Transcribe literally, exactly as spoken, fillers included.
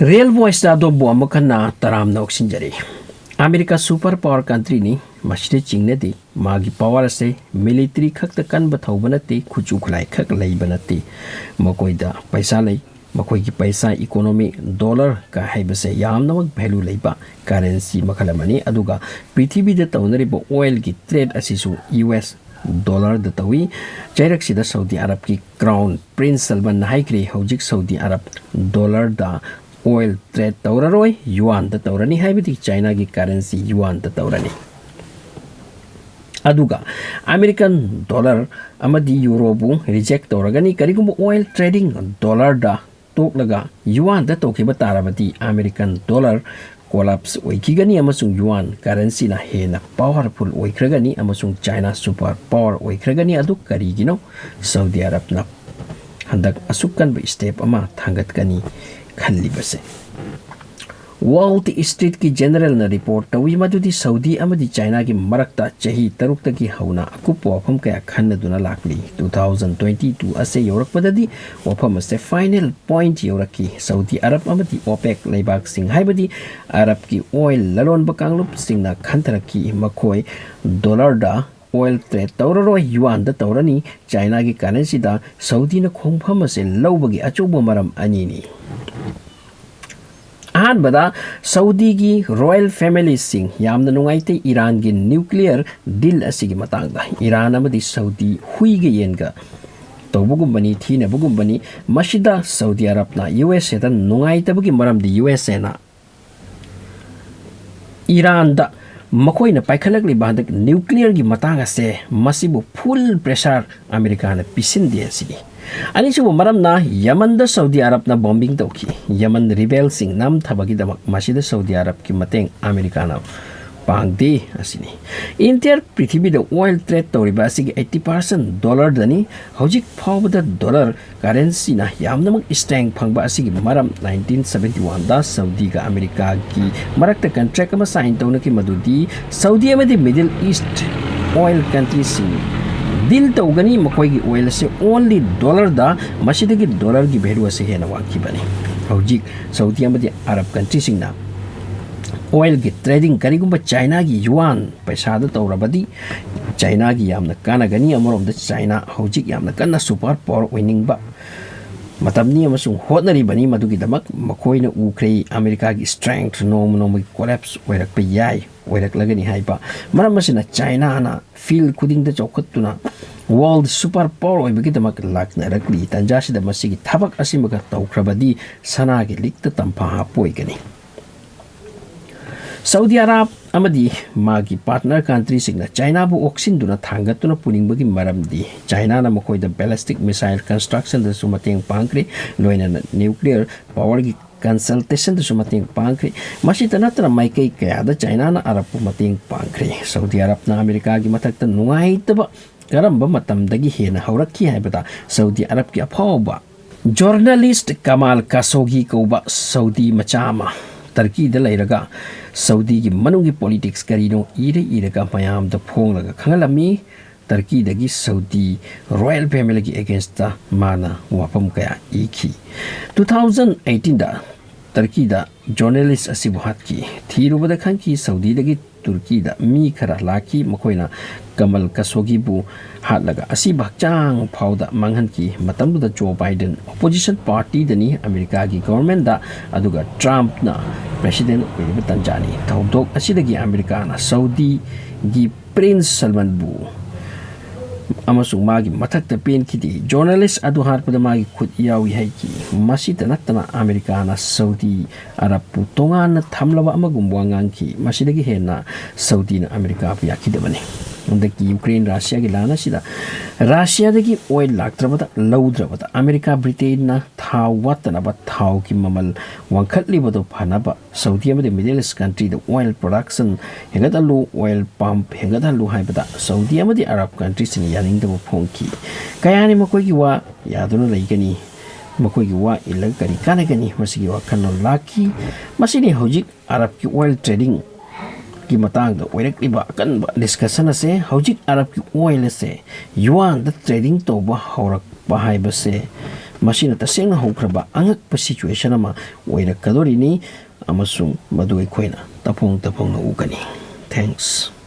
Real Voice ꯇ ꯑꯗꯣꯝꯕꯨ ꯑꯃꯨꯛ ꯍꯟꯅ ꯇꯔꯥꯝꯅ ꯑꯣꯛꯁꯤꯟꯖꯔꯤ꯫ ꯑꯃꯦꯔꯤꯀꯥ super power country ꯅꯤ, ꯃꯁꯤꯗ ꯆꯤꯡꯅꯗꯦ꯫ ꯃꯥꯒꯤ power ꯑꯁꯦ military ꯈꯛꯇ ꯀꯟꯕ ꯊꯧꯕ ꯅꯠꯇꯦ, ꯈꯨꯠꯁꯨ ꯈꯨꯠꯂꯥꯏ ꯈꯛ ꯂꯩꯕ ꯅꯠꯇꯦ꯫ ꯃꯈꯣꯏꯗ ꯄꯩꯁꯥ ꯂꯩ, ꯃꯈꯣꯏꯒꯤ ꯄꯩꯁꯥ, economy, dollar ꯀ ꯍꯥꯏꯕꯁꯦ ꯌꯥꯝꯅꯃꯛ value ꯂꯩꯕ currency ꯃꯈꯜ ꯑꯃꯅꯤ꯫ ꯑꯗꯨꯒ ꯄ꯭ꯔꯤꯊꯤꯕꯤꯗ ꯇꯧꯅꯔꯤꯕ oil ꯒꯤ trade ꯑꯁꯤꯁꯨ U S dollar ꯗ ꯇꯧꯏ꯫ ꯆꯩꯔꯛꯁꯤꯗ ꯁꯥꯎꯗꯤ ꯑꯔꯕꯀꯤ Crown Prince ꯁꯜꯃꯥꯟꯅ ꯍꯥꯏꯈ꯭ꯔꯦ, ꯍꯧꯖꯤꯛ ꯁꯥꯎꯗꯤ ꯑꯔꯕ dollar ꯗ oil trade ꯇꯧꯔꯔꯣꯏ, yuan ꯗ ꯇꯧꯔꯅꯤ, ꯍꯥꯏꯕꯗꯤ ꯆꯥꯏꯅꯥꯒꯤ currency yuan ꯗ ꯇꯧꯔꯅꯤ꯫ ꯑꯗꯨꯒ American dollar ꯑꯃꯗꯤ euro ꯕꯨ reject ꯇꯧꯔꯒꯅꯤ꯫ ꯀꯔꯤꯒꯨꯝꯕ oil trading dollar ꯗ ꯇꯣꯛꯂꯒ yuan ꯗ ꯇꯧꯈꯤꯕ ꯇꯥꯔꯕꯗꯤ American dollar collapse ꯑꯣꯏꯈꯤꯒꯅꯤ ꯑꯃꯁꯨꯡ yuan currency ꯅ ꯍꯦꯟꯅ powerful ꯑꯣꯏꯈ꯭ꯔꯒꯅꯤ ꯑꯃꯁꯨꯡ ꯆꯥꯏꯅꯥ super power ꯑꯣꯏꯈ꯭ꯔꯒꯅꯤ꯫ ꯑꯗꯨ ꯀꯔꯤꯒꯤꯅꯣ ꯁꯥꯎꯗꯤ ꯑꯔꯕꯅ ꯍꯟꯗꯛ ꯑꯁꯨꯛ ꯀꯟꯕ step ꯑꯃ ꯊꯥꯡꯒꯠꯀꯅꯤ ꯈꯜꯂꯤꯕꯁꯦ? Wall Street ꯀꯤ general ꯅ report ꯇꯧꯏ ꯃꯗꯨꯗꯤ ꯁꯥꯎꯗꯤ ꯑꯃꯗꯤ ꯆꯥꯏꯅꯥꯒꯤ ꯃꯔꯛꯇ ꯆꯍꯤ ꯇꯔꯨꯛꯇꯒꯤ ꯍꯧꯅ ꯑꯀꯨꯞꯄ ꯋꯥꯐꯝ ꯀꯌꯥ ꯈꯟꯅꯗꯨꯅ ꯂꯥꯛꯂꯤ꯫ Two thousand twenty two ꯑꯁꯦ ꯌꯧꯔꯛꯄꯗꯗꯤ ꯋꯥꯐꯝ ꯑꯁꯦ final point ꯌꯧꯔꯛꯈꯤ꯫ ꯁꯥꯎꯗꯤ ꯑꯔꯕ ꯑꯃꯗꯤ OPEC ꯂꯩꯕꯥꯛꯁꯤꯡ, ꯍꯥꯏꯕꯗꯤ ꯑꯔꯕꯀꯤ oil ꯂꯂꯣꯟꯕ ꯀꯥꯡꯂꯨꯞꯁꯤꯡꯅ ꯈꯟꯊꯔꯛꯈꯤ, ꯃꯈꯣꯏ dollar ꯗ oil trade ꯇꯧꯔꯔꯣꯏ, yuan ꯗ ꯇꯧꯔꯅꯤ꯫ ꯆꯥꯏꯅꯥꯒꯤ currency ꯗ ꯁꯥꯎꯗꯤꯅ ꯈꯣꯡꯐꯝ ꯑꯁꯦ ꯂꯧꯕꯒꯤ ꯑꯆꯧꯕ ꯃꯔꯝ ꯑꯅꯤꯅꯤ꯫ ꯑꯍꯥꯟꯕꯗ, ꯁꯥꯎꯗꯤꯒꯤ royal family ꯁꯤꯡ ꯌꯥꯝꯅ ꯅꯨꯡꯉꯥꯏꯇꯦ ꯏꯔꯥꯟꯒꯤ nuclear deal ꯑꯁꯤꯒꯤ ꯃꯇꯥꯡꯗ꯫ ꯏꯔꯥꯟ ꯑꯃꯗꯤ ꯁꯥꯎꯗꯤ ꯍꯨꯏꯒ ꯌꯦꯟꯒ ꯇꯧꯕꯒꯨꯝꯕꯅꯤ, ꯊꯤꯅꯕꯒꯨꯝꯕꯅꯤ꯫ ꯃꯁꯤꯗ ꯁꯥꯎꯗꯤ ꯑꯔꯕꯅ U S A ꯗ ꯅꯨꯡꯉꯥꯏꯇꯕꯒꯤ ꯃꯔꯝꯗꯤ U S A ꯅ ꯏꯔꯥꯟꯗ ꯃꯈꯣꯏꯅ ꯄꯥꯏꯈꯠꯂꯛꯂꯤꯕ ꯍꯟꯗꯛ nuclear ꯒꯤ ꯃꯇꯥꯡ ꯑꯁꯦ, ꯃꯁꯤꯕꯨ full pressure ꯑꯃꯦꯔꯤꯀꯥꯅ ꯄꯤꯁꯤꯟꯗꯦ ꯑꯁꯤꯅꯤ꯫ ꯑꯅꯤꯁꯨꯕ ꯃꯔꯝꯅ ꯌꯃꯟꯗ ꯁꯥꯎꯗꯤ ꯑꯔꯕꯅ bombing ꯇꯧꯈꯤ꯫ ꯌꯃꯟ rebel ꯁꯤꯡ ꯅꯝꯊꯕꯒꯤꯗꯃꯛ ꯃꯁꯤꯗ ꯁꯥꯎꯗꯤ ꯑꯔꯕꯀꯤ ꯃꯇꯦꯡ ꯑꯃꯦꯔꯤꯀꯥꯅ ꯄꯥꯡꯗꯦ ꯑꯁꯤꯅꯤ꯫ Entire ꯄ꯭ꯔꯤꯊꯤꯕꯤꯗ oil trade ꯇꯧꯔꯤꯕ ꯑꯁꯤꯒꯤ eighty percent dollar ꯗꯅꯤ꯫ ꯍꯧꯖꯤꯛ ꯐꯥꯎꯕꯗ dollar currency ꯅ ꯌꯥꯝꯅꯃꯛ strength ꯐꯪꯕ ꯑꯁꯤꯒꯤ ꯃꯔꯝ, nineteen seventy one ꯗ ꯁꯥꯎꯗꯤꯒ ꯑꯃꯦꯔꯤꯀꯥꯒꯤ ꯃꯔꯛꯇ contract ꯑꯃ sign ꯇꯧꯅꯈꯤ, ꯃꯗꯨꯗꯤ ꯁꯥꯎꯗꯤ ꯑꯃꯗꯤ Middle East oil country ꯁꯤꯡ deal ꯇꯧꯒꯅꯤ, ꯃꯈꯣꯏꯒꯤ oil ꯑꯁꯤ only dollar ꯗ, ꯃꯁꯤꯗꯒꯤ dollar ꯒꯤ value ꯑꯁꯤ ꯍꯦꯟꯅ ꯋꯥꯡꯈꯤꯕꯅꯤ꯫ ꯍꯧꯖꯤꯛ ꯁꯥꯎꯗꯤ ꯑꯃꯗꯤ ꯑꯔꯕ ꯀꯟꯇ꯭ꯔꯤꯁꯤꯡꯅ ꯑꯣꯏꯜꯒꯤ ꯇ꯭ꯔꯦꯗꯤꯡ ꯀꯔꯤꯒꯨꯝꯕ ꯆꯥꯏꯅꯥꯒꯤ ꯌꯨꯋꯥꯟ ꯄꯩꯁꯥꯗ ꯇꯧꯔꯕꯗꯤ ꯆꯥꯏꯅꯥꯒꯤ ꯌꯥꯝꯅ ꯀꯥꯟꯅꯒꯅꯤ꯫ ꯑꯃꯔꯣꯝꯗ ꯆꯥꯏꯅꯥ ꯍꯧꯖꯤꯛ ꯌꯥꯝꯅ ꯀꯟꯅ ꯁꯨꯄꯔ ꯄꯥꯋꯔ ꯑꯣꯏꯅꯤꯡꯕ ꯃꯇꯝꯅꯤ ꯑꯃꯁꯨꯡ ꯍꯣꯠꯅꯔꯤꯕꯅꯤ꯫ ꯃꯗꯨꯒꯤꯗꯃꯛ ꯃꯈꯣꯏꯅ ꯎꯈ꯭ꯔꯦ ꯑꯃꯦꯔꯤꯀꯥꯒꯤ ꯁ꯭ꯇ꯭ꯔꯦꯡꯊ ꯅꯣꯡꯃ ꯅꯣꯡꯃꯒꯤ ꯀꯣꯂꯦꯞꯁ ꯑꯣꯏꯔꯛꯄ ꯌꯥꯏ, ꯑꯣꯏꯔꯛꯂꯒꯅꯤ ꯍꯥꯏꯕ꯫ ꯃꯔꯝ ꯑꯁꯤꯅ ꯆꯥꯏꯅꯥꯅ ꯐꯤꯜ ꯈꯨꯗꯤꯡꯗ ꯆꯥꯎꯈꯠꯇꯨꯅ ꯋꯥꯔꯜꯗ ꯁꯨꯄꯔ ꯄꯥꯋꯔ ꯑꯣꯏꯕꯒꯤꯗꯃꯛ ꯂꯥꯛꯅꯔꯛꯂꯤ꯫ ꯇꯥꯟꯖꯥꯁꯤꯗ ꯃꯁꯤꯒꯤ ꯊꯕꯛ ꯑꯁꯤꯃꯒ ꯇꯧꯈ꯭ꯔꯕꯗꯤ ꯁꯅꯥꯒꯤ ꯂꯤꯛꯇ ꯇꯝꯐꯥ ꯍꯥꯞꯄ ꯑꯣꯏꯒꯅꯤ꯫ ꯁꯥꯎꯗꯤ ꯑꯔꯥꯕ ꯑꯃꯗꯤ ꯃꯥꯒꯤ ꯄꯥꯔꯠꯅꯔ ꯀꯟꯇ꯭ꯔꯤꯁꯤꯡꯅ ꯆꯥꯏꯅꯥꯕꯨ ꯑꯣꯛꯁꯤꯟꯗꯨꯅ ꯊꯥꯡꯒꯠꯇꯨꯅ ꯄꯨꯅꯤꯡꯕꯒꯤ ꯃꯔꯝꯗꯤ ꯆꯥꯏꯅꯥꯅ ꯃꯈꯣꯏꯗ ꯕꯦꯂꯤꯁꯇꯤꯛ ꯃꯤꯁꯥꯏꯜ ꯀꯟꯁꯇ꯭ꯔꯛꯁꯟꯗꯁꯨ ꯃꯇꯦꯡ ꯄꯥꯡꯈ꯭ꯔꯦ, ꯂꯣꯏꯅꯅ ꯅ꯭ꯌꯨꯀ꯭ꯂꯤꯌꯔ ꯄꯥꯋꯔꯒꯤ ꯀꯟꯁꯜꯇꯦꯁꯟꯗꯁꯨ ꯃꯇꯦꯡ ꯄꯥꯡꯈ꯭ꯔꯦ꯫ ꯃꯁꯤꯇ ꯅꯠꯇꯅ ꯃꯥꯏꯀꯩ ꯀꯌꯥꯗ ꯆꯥꯏꯅꯥꯅ ꯑꯔꯕꯄꯨ ꯃꯇꯦꯡ ꯄꯥꯡꯈ꯭ꯔꯦ꯫ ꯁꯥꯎꯗꯤ ꯑꯔꯕꯅ ꯑꯃꯦꯔꯤꯀꯥꯒꯤ ꯃꯊꯛꯇ ꯅꯨꯡꯉꯥꯏꯇꯕ ꯀꯔꯝꯕ ꯃꯇꯝꯗꯒꯤ ꯍꯦꯟꯅ ꯍꯧꯔꯛꯈꯤ ꯍꯥꯏꯕꯗ ꯁꯥꯎꯗꯤ ꯑꯔꯕꯀꯤ ꯑꯐꯥꯎꯕ ꯖꯔꯅꯦꯂꯤꯁ꯭ꯠ ꯀꯃꯥꯜ ꯀꯥꯁꯣꯒꯤ ꯀꯧꯕ ꯁꯥꯎꯗꯤ ꯃꯆꯥ ꯑꯃ ꯇꯔꯀꯤꯗ ꯂꯩꯔꯒ ꯁꯥꯎꯗꯤꯒꯤ ꯃꯅꯨꯡꯒꯤ ꯄꯣꯂꯤꯇꯤꯛꯁ ꯀꯔꯤꯅꯣ ꯏꯔ ꯏꯔꯒ ꯃꯌꯥꯝꯗ ꯐꯣꯡꯂꯒ ꯈꯪꯍꯜꯂꯝꯃꯤ꯫ ꯇꯔꯀꯤꯗꯒꯤ ꯁꯥꯎꯗꯤ ꯔꯣꯌꯦꯜ ꯐꯦꯃꯤꯂꯤꯒꯤ ꯑꯦꯒꯦꯟꯁꯇ ꯃꯥꯅ ꯋꯥꯐꯝ ꯀꯌꯥ ꯏꯈꯤ꯫ ꯇꯨ ꯊꯥꯎꯖꯟ ꯑꯩꯠꯇꯤꯟꯗ ꯇꯔꯀꯤꯗ ꯖꯔꯅꯦꯂꯤꯁ꯭ꯠ ꯑꯁꯤꯕꯨ ꯍꯥꯠꯈꯤ꯫ ꯊꯤꯔꯨꯕꯗ ꯈꯪꯈꯤ ꯁꯥꯎꯗꯤꯗꯒꯤ ꯇꯨꯔꯀꯤꯗ ꯃꯤ ꯈꯔ ꯂꯥꯛꯈꯤ꯫ ꯃꯈꯣꯏꯅ ꯀꯃꯜ ꯀꯁꯣꯒꯤꯕꯨ ꯍꯥꯠꯂꯒ ꯑꯁꯤꯕ ꯍꯛꯆꯥꯡ ꯐꯥꯎꯗ ꯃꯥꯡꯍꯟꯈꯤ꯫ ꯃꯇꯝꯗꯨꯗ ꯖꯣ ꯕꯥꯏꯗꯦꯟ ꯑꯣꯄꯣꯖꯤꯁꯟ ꯄꯥꯔꯇꯤꯗꯅꯤ, ꯑꯃꯦꯔꯤꯀꯥꯒꯤ ꯒꯣꯚꯔꯟꯃꯦꯟꯗ, ꯑꯗꯨꯒ ꯇ꯭ꯔꯝꯞꯅ ꯄ꯭ꯔꯦꯁꯤꯗꯦꯟ ꯑꯣꯏꯔꯤꯕ ꯇꯥꯟꯖꯥꯅꯤ꯫ ꯊꯧꯗꯣꯛ ꯑꯁꯤꯗꯒꯤ ꯑꯃꯦꯔꯤꯀꯥꯅ ꯁꯥꯎꯗꯤꯒꯤ ꯄ꯭ꯔꯤꯟꯁ ꯁꯜꯃꯥꯟꯕꯨ ꯑꯃꯁꯨꯡ ꯃꯥꯒꯤ ꯃꯊꯛꯇ ꯄꯦꯟꯈꯤꯗꯦ꯫ ꯖꯔꯅꯦꯂꯤꯁ꯭ꯠ ꯑꯗꯨ ꯍꯥꯠꯄꯗ ꯃꯥꯒꯤ ꯈꯨꯠ ꯌꯥꯎꯏ ꯍꯥꯏꯈꯤ꯫ ꯃꯁꯤꯇ ꯅꯠꯇꯅ ꯑꯃꯦꯔꯤꯀꯥꯅ ꯁꯥꯎꯗꯤ ꯑꯔꯕꯄꯨ ꯇꯣꯉꯥꯟꯅ ꯊꯝꯂꯕ ꯑꯃꯒꯨꯝ ꯋꯥ ꯉꯥꯡꯈꯤ꯫ ꯃꯁꯤꯗꯒꯤ ꯍꯦꯟꯅ ꯁꯥꯎꯗꯤꯅ ꯑꯃꯦꯔꯤꯀꯥꯕꯨ ꯌꯥꯈꯤꯗꯕꯅꯤ꯫ ꯍꯟꯗꯛꯀꯤ ꯌꯨꯀ꯭ꯔꯦꯟ ꯔꯁꯤꯌꯥꯒꯤ ꯂꯥꯟ ꯑꯁꯤꯗ ꯔꯁꯤꯌꯥꯗꯒꯤ ꯑꯣꯏꯜ ꯂꯥꯛꯇ꯭ꯔꯕꯗ, ꯂꯧꯗ꯭ꯔꯕꯗ ꯑꯃꯦꯔꯤꯀꯥ ꯕ꯭ꯔꯤꯇꯦꯟꯅ ꯊꯥꯎ ꯋꯥꯠꯇꯅꯕ ꯊꯥꯎꯒꯤ ꯃꯃꯜ ꯋꯥꯡꯈꯠꯂꯤꯕꯗꯨ ꯐꯅꯕ ꯁꯥꯎꯗꯤ ꯑꯃꯗꯤ ꯃꯤꯗꯜ ꯏꯁ꯭ꯠ ꯀꯟꯇ꯭ꯔꯤꯗ ꯑꯣꯏꯜ ꯄ꯭ꯔꯣꯗꯛꯁꯟ ꯍꯦꯟꯒꯠꯍꯜꯂꯨ, ꯑꯣꯏꯜ ꯄꯝꯞ ꯍꯦꯟꯒꯠꯍꯜꯂꯨ ꯍꯥꯏꯕꯗ ꯁꯥꯎꯗꯤ ꯑꯃꯗꯤ ꯑꯔꯕ ꯀꯟꯇ꯭ꯔꯤꯁꯤꯡꯅ ꯌꯥꯅꯤꯡꯗꯕ ꯐꯣꯡꯈꯤ꯫ ꯀꯌꯥꯅꯤ ꯃꯈꯣꯏꯒꯤ ꯋꯥ ꯌꯥꯗꯨꯅ ꯂꯩꯒꯅꯤ? ꯃꯈꯣꯏꯒꯤ ꯋꯥ ꯏꯜꯂꯒ ꯀꯔꯤ ꯀꯥꯟꯅꯒꯅꯤ? ꯃꯁꯤꯒꯤ ꯋꯥꯈꯜꯂꯣꯟ ꯂꯥꯛꯈꯤ꯫ ꯃꯁꯤꯅꯤ ꯍꯧꯖꯤꯛ ꯑꯔꯕꯀꯤ ꯑꯣꯏꯜ ꯇ꯭ꯔꯦꯗꯤꯡꯒꯤ ꯃꯇꯥꯡꯗ ꯑꯣꯏꯔꯛꯂꯤꯕ ꯑꯀꯟꯕ ꯗꯤꯁꯀꯁꯟ ꯑꯁꯦ꯫ ꯍꯧꯖꯤꯛ ꯑꯔꯕꯀꯤ ꯑꯣꯏꯜ ꯑꯁꯦ ꯌꯨꯋꯥꯟꯗ ꯇ꯭ꯔꯦꯗꯤꯡ ꯇꯧꯕ ꯍꯧꯔꯛꯄ ꯍꯥꯏꯕꯁꯦ ꯃꯁꯤꯅ ꯇꯁꯦꯡꯅ ꯍꯧꯈ꯭ꯔꯕ ꯑꯉꯛꯄ situation ꯑꯃ ꯑꯣꯏꯔꯛꯀꯗꯣꯔꯤꯅꯤ, ꯑꯃꯁꯨꯡ ꯃꯗꯨ ꯑꯩꯈꯣꯏꯅ ꯇꯞꯐꯣꯡ ꯇꯞꯐꯣꯡꯅ ꯎꯒꯅꯤ꯫ Thanks꯫